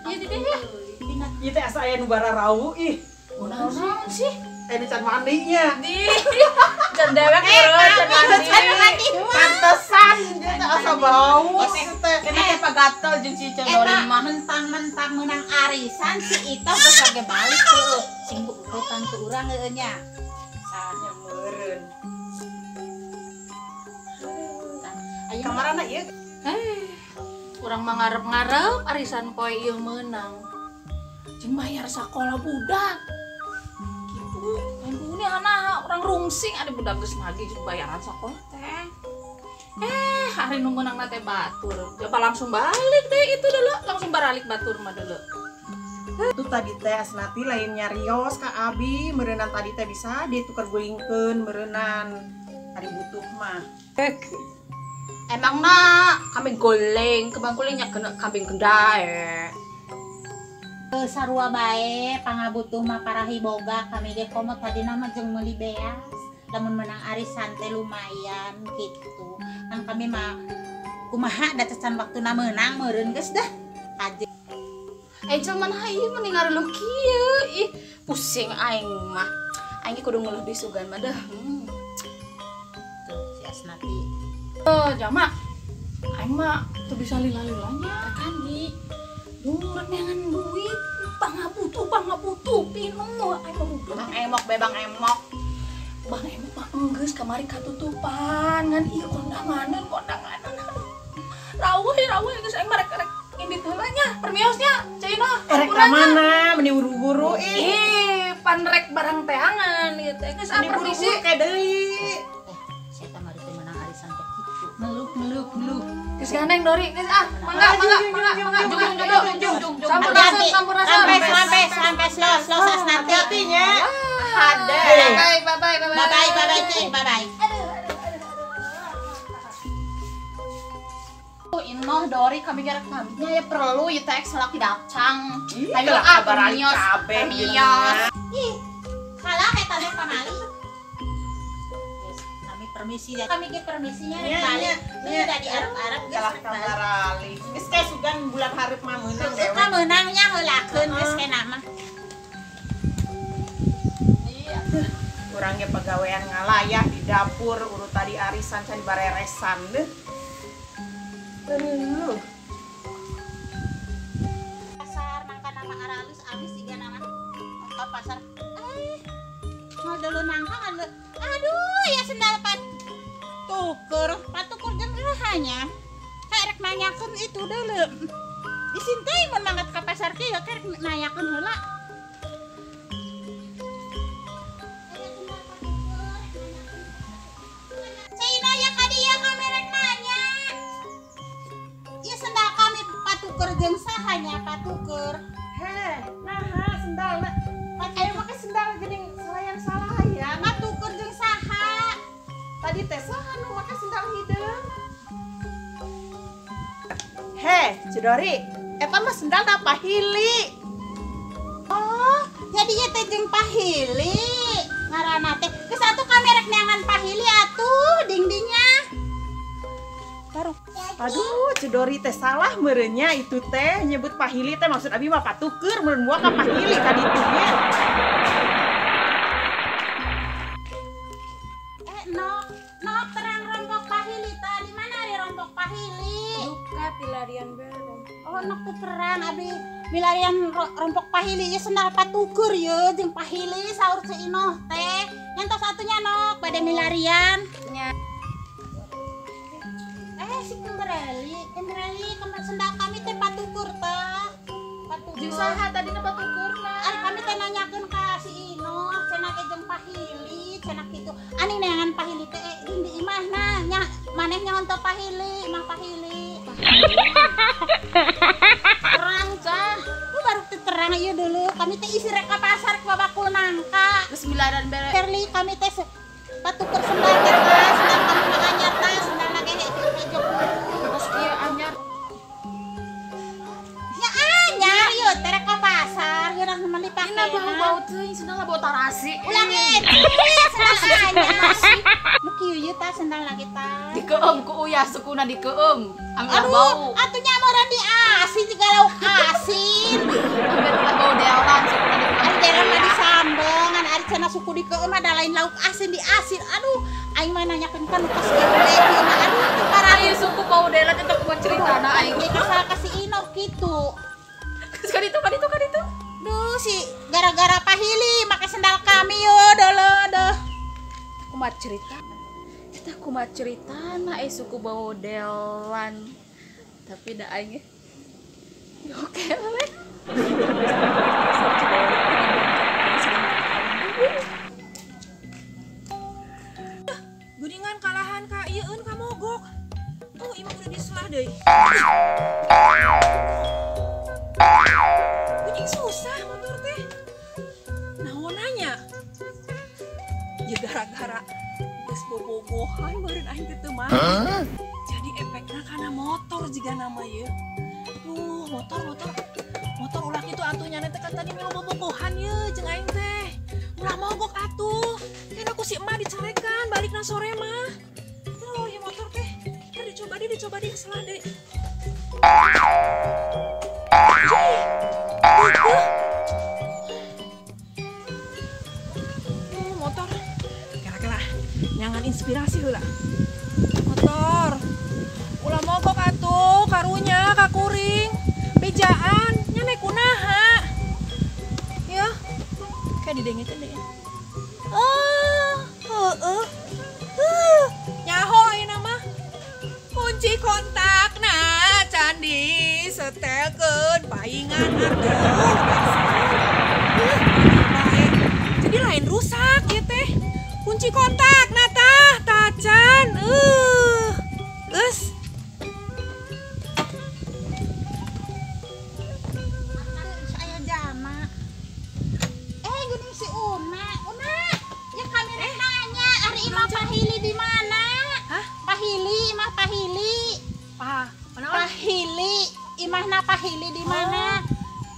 Ieu di dieu. Ieu teh asa aya nu bararau ih. Kunaon sih? Eh can mandinya. Di. Can dewek meureun can mandi. Pantesan dia teh asa bau teh. Eta teh pagatel jeung si Cendori mah. Mentang-mentang menang arisan si Itoh geus lagi balik heueuh. Sing hutang ke urang heueuh nya. Nya meureun. Kamarana ieu? Urang mah ngarep-ngarep arisan poe ieu meunang. Jeung bayar sakola budak. Gitu. Lain anak urang rungsing ada budak geus nagih bayaran sakola teh. Hari nu meunangna teh batur. Coba langsung balik deh itu dulu, langsung baralik batur mah dulu. Itu tadi teh Asnati lain nyarios ka abi, meureunnan tadi teh bisa ditukar gulingkeun meureunnan. Ari butuh mah. Emang na kambing goleng, kembang golengnya kena kambing gendae. Sarua bae pangabutuh mah parahi boga kami ge komo tadina mah jeung meuli beas. Lamun menang arisan teh lumayan gitu. Kan kami mah kumaha da cacan waktuna meunang meureun geus dah. Aja. Jelema mah ieu mending ngareluh kieu. Ih, pusing aing mah. Aing kudu ngeluh deui sugan mah dah. Tuh si Asnati. Jama, aing mah teu bisa lila-lilanya kan di. Duh, neangan duit, pangabutuh, pinuh, aing mah butuh. Bang emok be, bang emok. Bang emok mah enggeus kamari katutupan, ngan ieu kondanganeun, aduh. Rawuh geus aing mah rek indit heula nya, permiosnya, Cina. Rek ka mana, meni buru-buru ih. Ih, pan rek barang teangan ieu teh. Geus ah permisi ke deui. Saya kamari teh menang arisan teh kitu. Meluk. Geus gandeng Dori, geus ah, mangga, jung. Sampurasun. Sampai slow Asnati. Hati-hati nya. Hade. Bye bye. Bye bye, bye. Aduh. Inoh Dori kami gara kaminya ya perlu ieu teh salaki dacang. Ayo ah permios. Ih, salah eta teh pamali. Kami permisi ya. Kami ke permisinya rek balik. Udah di Arab-Arab geus kalah kabarali. Geus kae sugan bulan hareup mah meunang dewe. Mah meunangnya heulakeun geus kena mah. Iya. Urang ge pagawean ngalayah di dapur urut tadi arisan can dibareresan deuh. Aduh. Pasar nangka nama aralus abis siga nama ke pasar. Ngal dulu nangka ngal. Aduh, ya sendal patuker jeung hanya. Kayak rek nanyakeun itu dulu. Isin teh mun mangkat ka pasar kieu kayak rek nanyakeun heula. Cina ya ka dieu kami rek nanya. Ieu sendal kami patuker jeung saha nya patuker. Heh, naha sendalna. Ayo make sendal geuning salayan salah ya. Patuker jeung saha? Tadi teh saha nu make sendal hideung? Heh, Cudori, eta mah sendalna Pahili. Oh, jadi ieu teh jeung Pahili. Ngaranna teh geus atuh kami rek neangan Pahili atuh dingdinya. Baru. Aduh, Cudori teh salah meureunnya itu teh nyebut Pahili teh maksud abi mah patuker meureun moal ka Pahili ka ditu nya. Nok terang rompok Pahili tah di mana ari rompok Pahili? Duka pilarian bae. Oh, nok teu terang abi milarian rompok Pahili ieu sendal patuker ye jeung Pahili saur Ceu Inoh teh. Nyantos atunya nok bade milarian. Nya. Si Kimberly, sendal kami teh patukur tah. Patukur. Jeung saha tadina patukurna? Ari kami teh nanyakeun ka si Inoh, cenah ge jeung Pahili, cenah kitu. Ani neangan Pahili teh di imahna nya maneh nyaho teu Pahili, imah Pahili. Terang cah. Ku baru teh terang ieu dulu. Kami teh isi rek ka pasar ka bakul nangka. Geus milaran bere. Perli kami teh patukur sendal teh, sendal kami mah anyar tah, sendalna ge hejo terus ieu anyar. Ya anyar ieu teh rek ka pasar, ieu rah meuli pakaian. Ina bau-bau teuing sendalna bau tarasi. Ulah ngece, sendal anyar. Nu kieu ieu tah sendal lagi tah. Dikeum ku uyah sukuna dikeum. Ameh bau. Atuh nya meureun diasin jiga lauk asin. Ameh bau deolan sukuna dikeum. Ari deolan mah disambel ngan ari cenah suku dikeum ada lain lauk asin diasin. Aduh, aing mah nanyakeun kan pas kieu we mah aduh teu parah suku bau deolan teh kumaha ceritana aing. Kasal ka si Inoh kitu. Kan itu kan itu kan itu. Duh si gara-gara pahili make sendal kami yo dolo deh. Kumaha cerita? Eta kumaha ceritana suku bau deolan. Tapi da aing oke we. Geuningan kalahan ka ieueun ka mogok. Oh, imah udah diselah deui. Kucing susah motor teh. Naon nanya? Ya gara-gara geus bobogohan meureun aing teh teu mah. Jadi efekna kana motor jiga nama ye. Duh, motor motor ulah kitu atuh nya teh kan tadi milu bobogohan ye jeung aing teh. Ulah mogok atuh. Kan aku si emak dicarekan balikna sore mah. Tuh, ya motor teh. Kan dicoba di salah deui. Motor kira-kira nyangan inspirasi heula. Motor ulah mogok atuh karunya kakuring bejaan nya naik kunaha ya kayak didengekeun deui. Ah, heueuh. Nyaho ayeuna mah kunci kontakna candi setelkeun paingan atuh. Jadi lain rusak ieu teh. Kunci kontak nah tah tacan. Geus. Saya jama. Geuning si Una. Una, ya kami rek nanya ari imah Pahili di mana? Hah? Pahili, imah Pahili. Pahili, imahna Pahili di mana?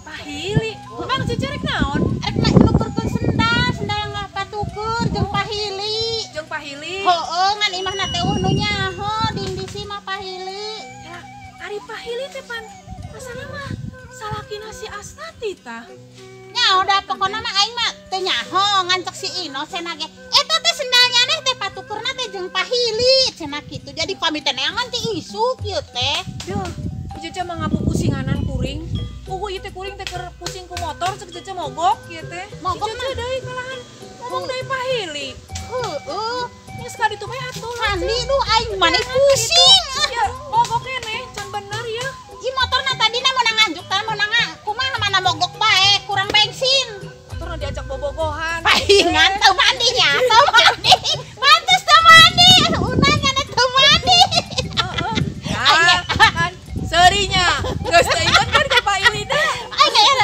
Pahili. Memang cici rek naon? Rek nukerkeun sendal, sendal ngapatukeun jeung Pahili. Jeung Pahili. Heueuh, ngan imahna teh eueuh nu nyaho ding di si mah Pahili. Ya, ari Pahili teh pan asana mah salakina si Asnati tah. Nya udah pokona mah aing mah teu nyaho ngan cek si Ino cenah ge. Eta teh sendalnya neh teh patukeurna teh jeung Pahili cenah kitu. Jadi kami teh neangan ti isuk ieu teh. Duh, Cece mah ngapupusinganan kuring. Puguh ieu teh kuring teh keur pusing ku motor cek Cece mogok ieu teh. Mogok mah deui kalahan ngomong deui Pahili. Heueuh, geus ka ditu bae atuh. Mandi duh aing mah pusing. Ya, mogok keneh can bener ya. Ieu motorna tadina meunang nganjuk tah meunang kumaha mana mogok bae kurang bensin. Motorna diajak bobogohan. Pahingan teu mandi nya, teu mandi. Pantes teu mandi. Unanya teu mandi. Heeh. Kan seurinya geus teu inget kan ka Pahilina. Aing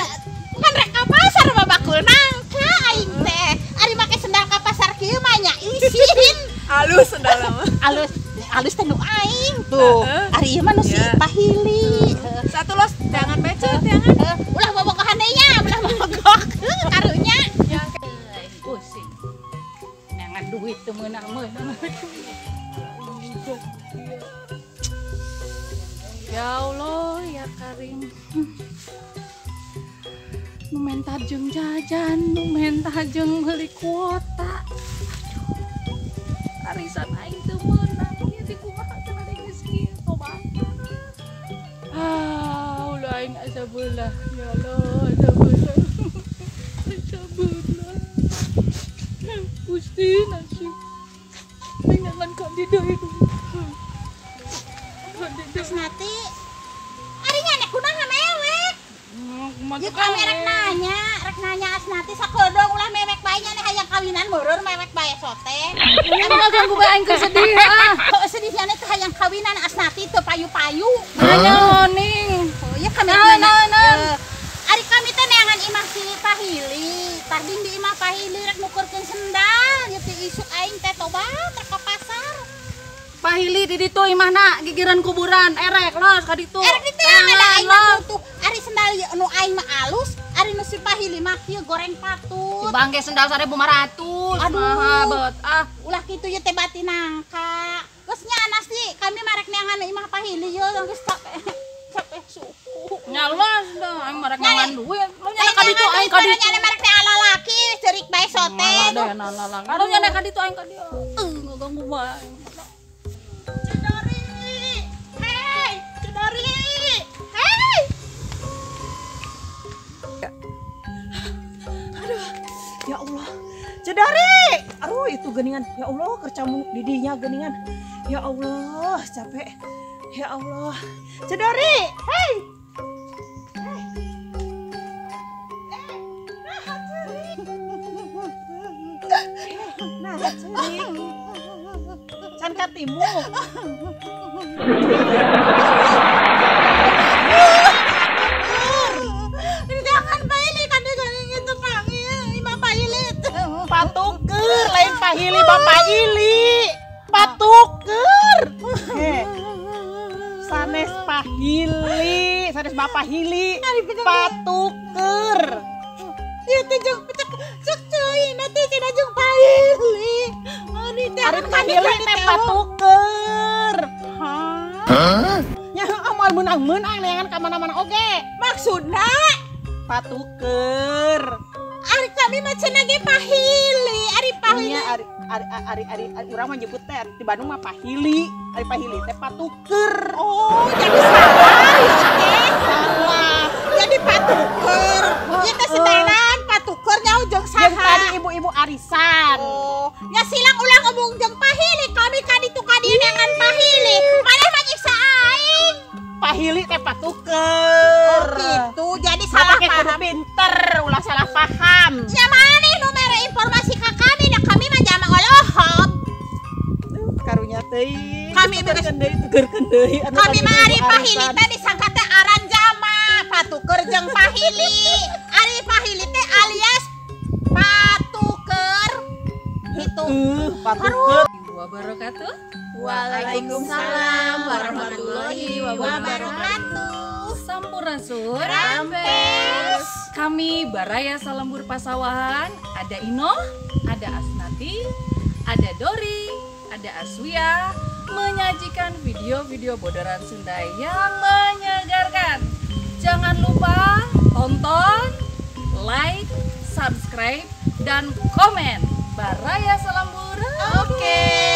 kan rek ka pasar mah bakul nangka aing teh. Ari make sendal ka pasar kieu mah nya isin. Alus sendal mah. Alus, alus teh nu aing tuh. Ari ieu mah nu si Pahili. Satu los jangan becet, jangan. Ulah bobogohan deui nya, ulah mogok karunya. Pusing. Nangan duit teu meunang-meunang. Ya Allah, ya Karim. Nu menta jeung jajan, nu menta jeung meuli kuota. Aduh. Arisan aing teu meunang, ieu teh kumaha cenah geus kieu tobat. Ah, ulah aing asa beulah. Ya Allah, asa beulah. Asa beulah. Gusti nasib. Aing nangan kandi deui. Asnati, ari nya kunaha mewek? Ya kami rek nanya Asnati sakodong ulah mewek bae nya hayang kawinan meureun mewek bae sote. Emang ganggu bae aing sedih ah. Kok sedihnya teh hayang kawinan Asnati teu payu-payu. Nanya ning. Oh ya kami nanya. Ari kami teh neangan imah si Pahili, tarding di imah Pahili rek nukerkeun sendal, ieu teh isuk aing teh tobat rek ka pasar. Pahili di ditu imahna gigiran kuburan erek los ka ditu. Erek ditu yang ada aing butuh. Ari sendal nu aing mah alus, ari nu si Pahili mah kieu goreng patut. Bangke sendal 1.500. Aduh, maha bet. Ah, ulah kitu ye teh batin nangka. Geus nya nasi kami marek neangan imah Pahili ye geus capek. Capek suku. Nya los dah aing marek neangan duit. Lu nya ka ditu aing ka ditu. Nya marek teh ala laki ceurik bae sote. Aduh nya ka ditu aing ka dieu. Ngaganggu bae. Cedori, hei, Cedori, hei. Aduh, ya Allah, Cedori, aduh itu geningan, ya Allah kercamuk didinya geningan, ya Allah capek, ya Allah, Cedori, hei, hei, nah Cedori, nah can katimu. Jangan Pahili kan itu panggil Imam Pahili. Patuker lain Pahili Bapak Ili. Patuker. Sanes Pahili, sanes Bapak Hili. Patuker. Ieu teh jeung cek ceuy na teh cenah jeung Pahili. Ari Pahili teh patuker. Hah? Nya amal meunang-meunang neangan ka mana-mana oge. Maksudna patuker. Ari kami mah cenah ge Pahili, ari Pahili. Nya ari ari ari ari urang mah nyebut teh di Bandung mah Pahili, ari Pahili teh patuker. Oh, jadi salah ya teh. Salah. Jadi patuker. Ieu teh setelan patuker nyaho jeung saha? Jeung tadi ibu-ibu arisan. Oh, nya silang ulah ngomong jeung Pahili, kami ka ditu ka dieu neangan Pahili. Maneh mah nyiksa aing. Pahili teh patuker. Oh gitu, jadi salah paham. Kudu pinter, ulah salah paham. Nya maneh nu mere informasi ka kami, da kami mah jama olohok. Karunya teuing. Kami tugerkeun deui. Kami mah ari Pahili teh disangka teh aran jama, patuker jeung Pahili. Ari Pahili teh alias patuker. Gitu. Patuker. Wabarakatuh. Waalaikumsalam warahmatullahi wabarakatuh. Sampurasun. Rampes. Kami Baraya Salembur Pasawahan, ada Ino, ada Asnati, ada Dori, ada Aswia menyajikan video-video bodoran Sunda yang menyegarkan. Jangan lupa tonton, like, subscribe, dan komen. Baraya Salembur. Oke.